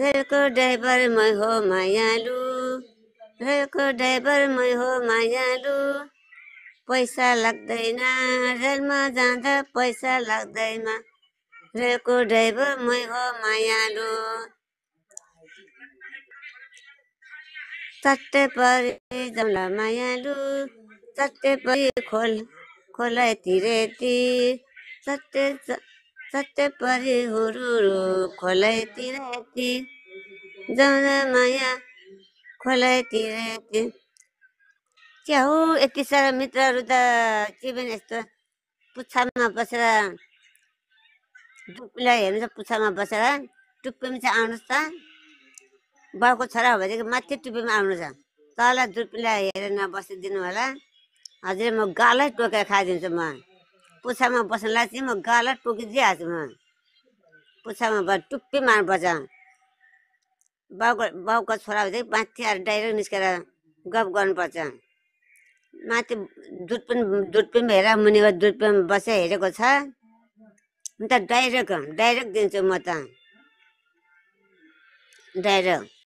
रेलको ड्राइभर मै हो मायालु, रेलको ड्राइभर मै हो मायालु, पैसा लाग्दैन रेलमा जाँदा पैसा लाग्दैन, रेलको ड्राइभर मै हो मायालु। चट्टे परी जाउँला मायालु, चट्टे परी खोलाइ तिरेती, चट्टे परी हुरुरु खोलाइ तिरेती, जाउँला माया खोलाइ तिरेती। क्या हो यति सारा मित्रहरू त के पनि यस्तो पुच्छामा बसेर टुप्पीलाई हेर्नु छ, पुच्छामा बसेर टुप्पीमा चाहिँ आउनुहोस् त। बाउको छोरा हो भनेदेखि माथि टुप्पीमा आउनु छ, तल दुर्पीलाई हेरेर नबसिदिनु होला। हजुर म गालै टोकेर खाइदिन्छु। म पुच्छामा बस्नलाई चाहिँ म गालै टोकिदिइहाल्छु। म पुच्छामा टुप्पी मार्नुपर्छ। बाउको छोरा भनेदेखि माथि आएर डाइरेक्ट निस्केर गफ गर्नुपर्छ। माथि दुर्पिनमा हेर, मुनिको दुर्पिनमा बसेर हेरेको छ नि त, डाइरेक्ट दिन्छु म त, डाइरेक्ट।